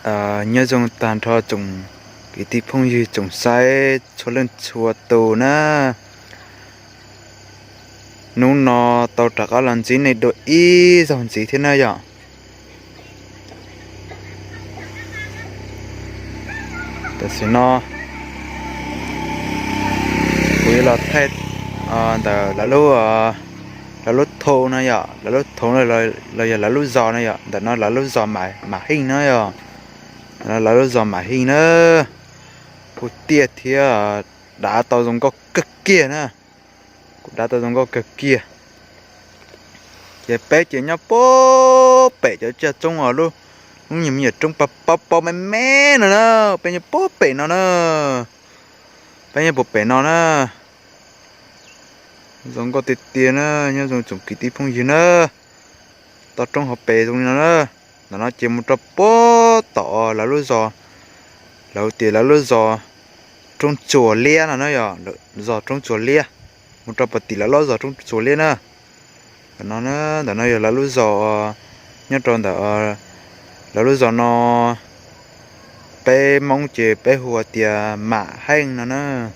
Nyob zoo tag nrho tsoom kwv tij phooj ywg tsoom saib txhua leej txhua tus na. Hnub no tau rov qab los ntsib nej dua ib zaug ntxiv thiab na yom. Tam sim no kuv yuav los thaij ntawm lawv lub, lawv lub thoob no yom, lawv lub thoob los yog lawv lub zos no yom. Ntawm no lawv lub zos Mam Heej na yom, lawv lub zos Mam Heej na. Kuj tiaj thiab, dav tau zoo nkauj kawg kiag na. Kuj dav tau zoo nkauj kawg kiag. Ces peb ces nyob puag pem cov tsiaj roob os, lub, lub nyuag me nyuam roob pav pav me me no na, peb nyob puag pem no na. Peb nyob puag pem no na. Zoo nkauj tiag tiag na, nyob zoo tsoom kwv tij phooj ywg na. Toj roob hauv pes zoo li no na. Ntawm no ces mus rau puag tom lawv lub zos, lawv tias lawv lub zos Roob Txuas Liab no na yom, zos Roob Txuas Liab. Mus rau puag tim lawv lub zos Roob Txuas Liab na. Ntawm no, ntawm no yog lawv lub zos, nyob rau ntawm lawv lub zos no, peb Hmoob ces peb hu tias Mam Heej no na,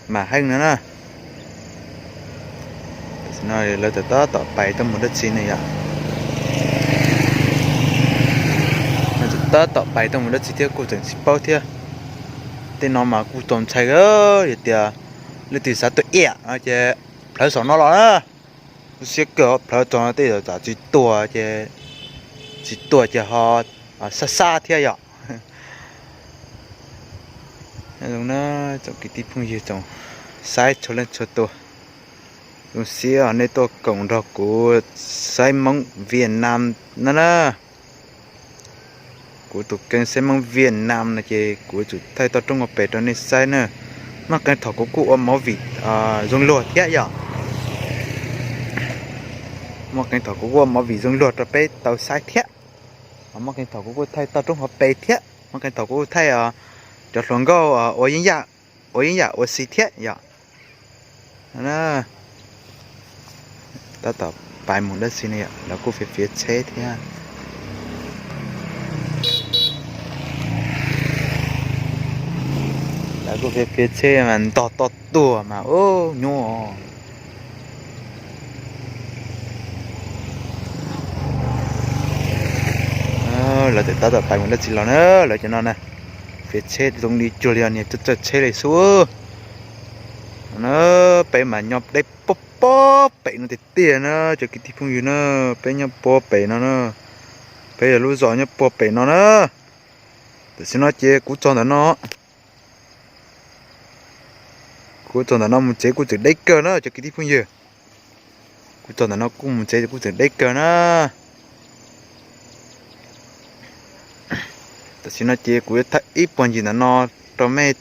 Mam Heej no na. Tam sim no lawv tab tom pais tuaj mus dab tsi ne yom? Lawv tab tom pais tuaj mus dab tsi thiab kuj tseem tsis paub thiab. Tej no mas kuj txaus ntshai, yog tias leej twg xav tuaj iam no ces plhawv saum no los na. Kuj siab kawg, plhawv txog no tej zaum tsis tuag ces, tsis tuag ces ho sab sab thiab yom. Nyob zoo na tsoom kwv tij phooj ywg tsoom saib txhua leej txhua tus, zoo siab nej tuaj koom nrog kuv saib Hmoob Vietnam no na. Kuv tus kênh saib Hmoob Vietnam no ces kuv tsum thaij toj roob hauv pes rau nej saib na. Muaj qee thaum kuv kuj ua movie zoo luag thiab yom. Muaj qee thaum kuv kuj ua movie zoo luag rau peb tau saib thiab. Muaj qee thaum kuv kuj thaij toj roob hauv pes thiab, muaj qee thaum kuv kuj thaij cov hluas nkauj ua yeeb yam, ua yeeb yam ua si thiab yom. Tab tom pais mus dab tsi ne yom, lawv kuj fiav fiav tsheb thiab. Lawv kuj fiav fiav tsheb mas ntog toj tuag mas ub nyuaj. Lawv tab tom pais mus dab tsi los na, lawv cov no na. Fiav tsheb zoo li cuag li niag txawj tsheb li xwb. Peb mas nyob deb puag puag pem no tiag tiag na cov kwv tij phooj ywg na. Peb nyob puag pem no na. Peb yog lub zos nyob puag pem no na. Tam sim no ces kuv txog ntawm no, kuv txog ntawm no mus tsev kuj tseem deb kawg na cov kwv tij phooj ywg. Kuv txog ntawm no kuj mus tsev kuj tseem deb kawg na. Tam sim no ces kuv yuav thaij ib puag ncig ntawm no rau mej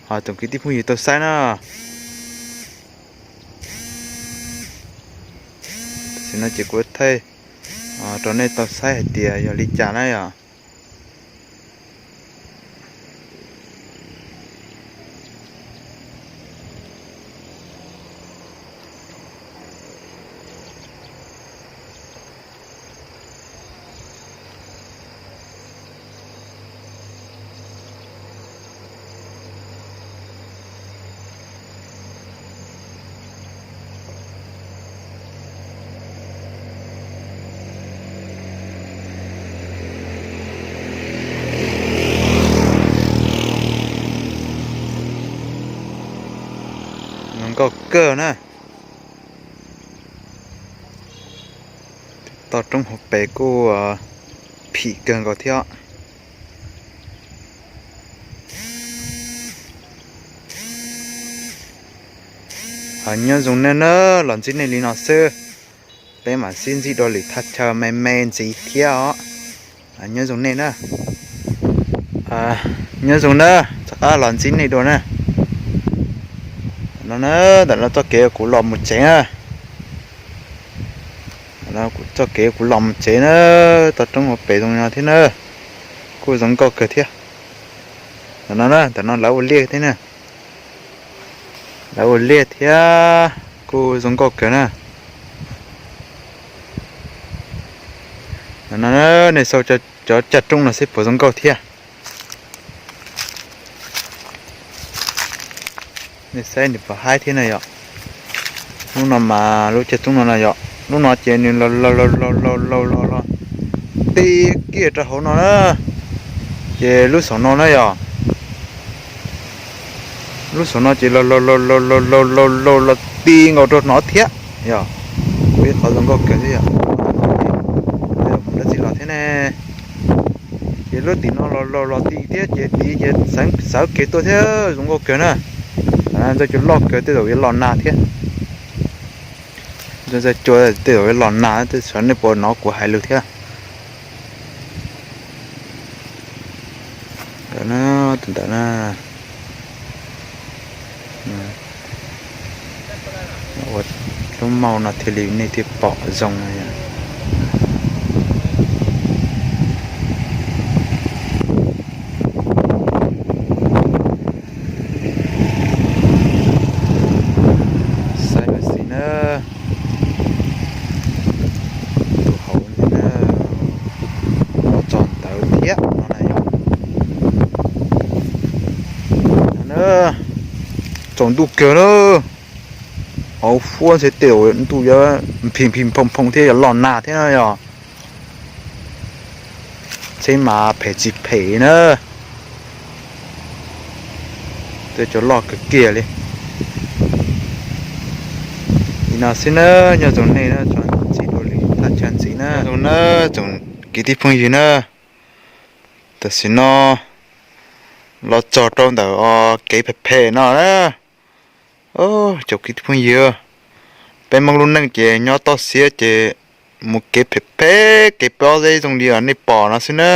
ho tsoom kwv tij phooj ywg tau saib na. Tam sim no ces kuv yuav thaij rau nej tau saib hais tias yog li cas na yom. Zoo nkauj kawg na. Toj roob hauv pes kuj phim kawg nkaus thiab. Nyob zoo nej na, los ntsib nej li no xwb, peb mam sib ntsib dua lwm thaj chaw me me ntxiv thiab os. Nyob zoo nej na. Nyob zoo na, rov qab los ntsib nej dua na. No na, ntawm no txoj kev kuv los mus tsev na. Txoj kev kuv los mus tsev na, toj roob hauv pes zoo no thiab na, kuj zoo nkauj kawg thiab. Ntawm no na, ntawm no lawv ua liaj thiab na. Lawv ua liaj thiab, kuj zoo nkauj kawg na. No, nej xauj cov caj roob no seb puas zoo nkauj thiab. Nej saib nws puas haib thiab na yom. Lub no mas lub caj roob no no yom, lub no ces nws laus laus laus laus laus laus los ti kiag rau hauv no na. Ces lub saum no na yom, lub saum no ces laus laus laus laus laus laus laus laus los ti nkaus rau no thiab yom. Ua ib qhov zoo nkauj kawg thiab yom. Dab tsi los thiab ne. Ces lub tim no los laus los ti thiab ces tid ces xawv kev tuaj thiab zoo nkauj kawg na. Ntxawg cua loj kawg tej zaum yuav los nag thiab. Ntxawg cua tej zaum yuav los nag, tej zaum nej puas hnov kuv hais lus thiab. Ntawm na, tus ntawm na, ua lub maus no thiaj li nej thiaj pom zoo. Saib xwb na, tus hauv ntawd na, tso ntawv thiab no na yom. Tsaus ntuj kawg na, hauv fuab ntshe tej zaum ntuj yuav nphim nphim phoom phoom thiab yuav los nag thiab na yom. Tsheb mas phem tsis phem na. Tej cov loj kawg kiag li. Li no xwb na, nyob zoo nej na, txhob ntxim dua li thaj chaw ntxiv na. Zoo na, tsoom kwv tij phooj ywg na, tam sim no los txog rau ntawm kev phem phem no na. Tsoom kwv tij phooj ywg, peb Hmoob lub neej ces nyob toj siab ces mus kev phem phem, kev pob zeb zoo li nej pom no xwb na.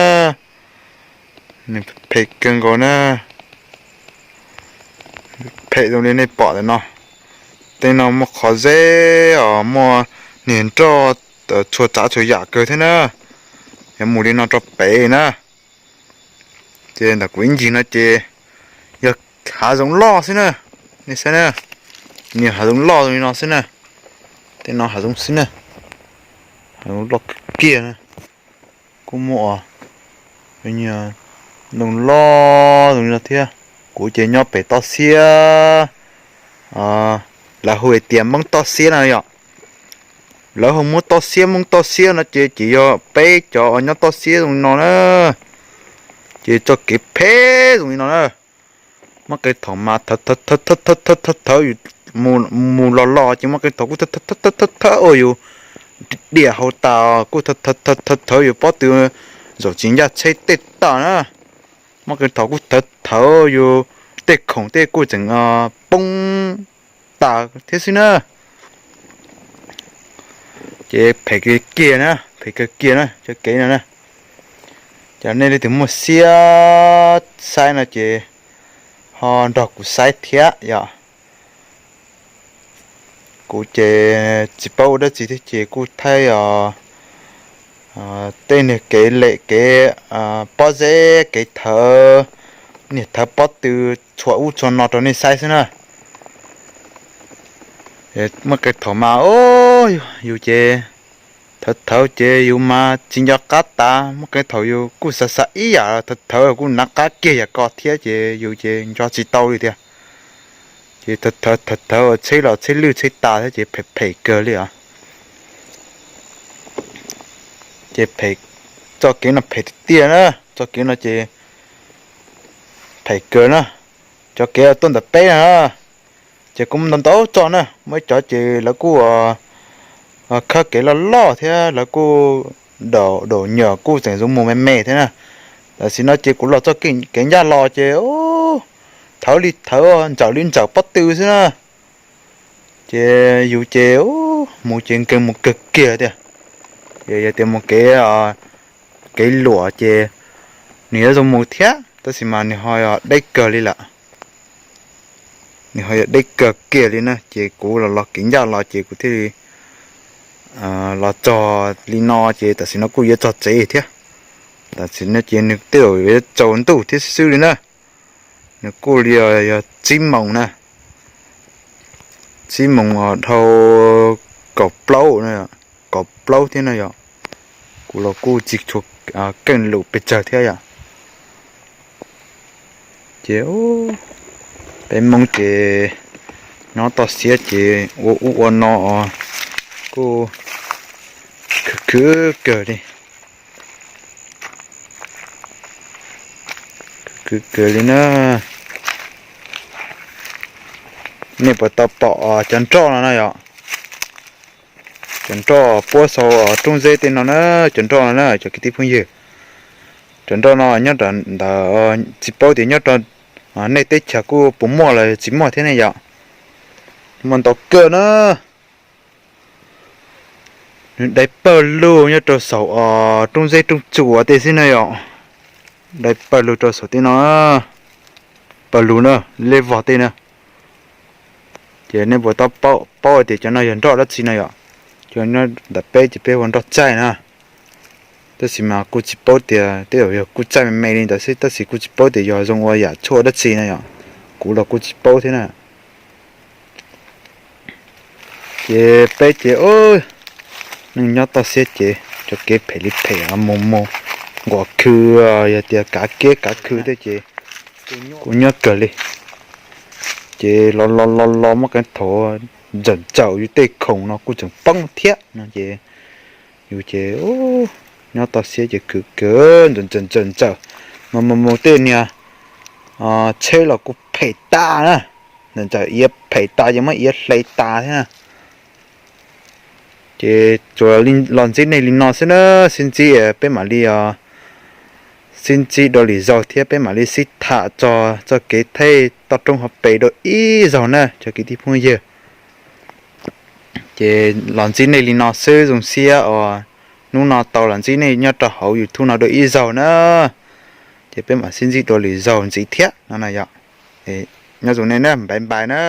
Nws phem kawg nkaus na. Phem zoo li nej pom ntawm no. Tej no muaj qhov zeb os, muaj niag nroj, txhua tsav txhua yam kawg thiab na. Yog mus li no rau pem na, ces ntawm kuv ib ncig no ces yog hav zoov loj xwb na. Nej saib na, nws hav zoov loj zoo li no xwb na. Tej no hav zoov xwb na, hav zoov loj kawg kiag na. Kuj muaj ntoo loj zoo li no thiab. Kuv ces nyob pem toj siab, lawv hu hais tias Hmoob toj siab no yom. Lawv hu Hmoob toj siab, Hmoob toj siab no ces ces yog peb cov nyob toj siab zoo li no na. Ces txoj kev phem zoo li no na. Muaj qee thaum mas thawv thawv yus, mus los los ces muaj qee thaum kuj thawv thawv ua yus diam hau tas, kuj thawv thawv yus pob tw, zaum tsis ncaj tsheb tej tas na. Muaj qee thaum kuj thawv thawv yus tej khoom tej kuj tseem poob tas thiab xwb na. Ces phem kiag na, phem kawg kiag na cov kev no na. Ces nej leej twg muaj siab saib no ces ho nrog kuv saib thiab yom. Kuv ces tsis paub ua dab tsi thiab ces kuj thaij os, tej niag kev lem kev pob zeb kev thawv, niag thawv pob tw txhua ub txhua no rau nej saib xwb na. Muaj qee thaum mas yus ces thawv thawv ces yus mas tsis nco qab tas, muaj qee thaum yus kuj xav xav ib yam thawv thawv kuj hnav qab kiag yam ko thiab ces yus ces nco tsis tau li tiag. Ces thawv thawv thawv thawv tsheb los tsheb lwj tsheb tas thiab ces phem phem kawg li os. Ces phem, txoj kev no phem tiag tiag na, txoj kev no ces phem kawg na. Cov kev tuaj ntawm peb na, ces kuj muaj ntau ntau txoj na, muaj ib cov ces lawv kuj khawb kev loj loj thiab lawv kuj daum daum nyuam kuj tseem zoo mus me me thiab na. Tam sim no ces kuv los txoj kev ncaj los ces thawv li thawv, ntsawm li ntsawm pob tw xwb na. Ces yus ces mus ces nkees mus kawg kiag tiag. Yog tias mus kev, kev luam ces nws yuav zoo mus thiab, tab sis mas nws ho yog deb kawg li lawm. Nws ho yog deb kawg kiag li na, ces kuv los los kev ncaj los ces kuv thiaj li los txog li no ces tam sim no kuj yuav txog tsev thiab. Tam sim no ces nws tej zaum yuav tsaus ntuj thiab xwb li na. Nws kuj li yog tsib moos na, tsib moos dhau kaum plaub, kaum plaub thiab no yom. Kuv los kuj tsis tshua keej lus pes tsawg thiab yom. Ces peb Hmoob ces nyob toj siab ces ua ub ua no kuj khwv khwv kawg li. Khwv kawg li na. Nej puas tau pom cov nroj no na yom? Cov nroj puab saum rooj zeb tej no na, cov nroj no na cov kwv tij phooj ywg. Cov nroj no nyob rau ntawm, tsis paub tias nyob rau nej teb chaws kuj puas muaj los tsis muaj thiab ne yom. Muaj ntau kawg na. Nws dai pawg lug nyob rau saum rooj zeb rooj tsuas tej xwb na yom. Dai pawg lug rau saum tej no, pawg lug na, lej vog tej na. Ces nej puas tau paub tias cov no yog nroj dab tsi no yom? Cov nyob ntawm peb ces peb hu nroj txaij na. Tab sis mas kuj tsis paub tias tej zaum yog kuj txaij me me li ntawd xwb, tab sis kuj tsis paub tias yog zoo ua yam tshuaj dab tsi na yom. Kuv los kuj tsis paub thiab na. Ces peb ces neeg nyob toj siab ces cov kev phem li phem mus mus nquam khw, yog tias kav kiab kav khw tej ces kuj nyuaj kawg li. Ces los los los los muaj qee thaum ntsawm ntsawm yus tej khoom no kuj tseem poob thiab no ces yus ces nyob toj siab ces khwv khwv ntsawm ntsawm ntsawm ntsawm, mus mus mus tej niag tsheb los kuj phem tas na, ntsawm ntsawm iav phem tas ces muab iav hle tas thiab na. Ces tsuas los ntsib nej li no xwb na, sib ntsib peb mam li, sib ntsib dua lwm zaug thiab peb mam li sib tham txog txoj kev thaij toj roob hauv pes dua ib zaug na cov kwv tij phooj ywg. Ces los ntsib nej li no xwb, zoo siab uas hnub no tau los ntsib nej nyob rau hauv YouTube no dua ib zaug na. Ces peb mam sib ntsib dua lwm zaug ntxiv thiab no na yom. Nyob zoo nej na, npais npais na.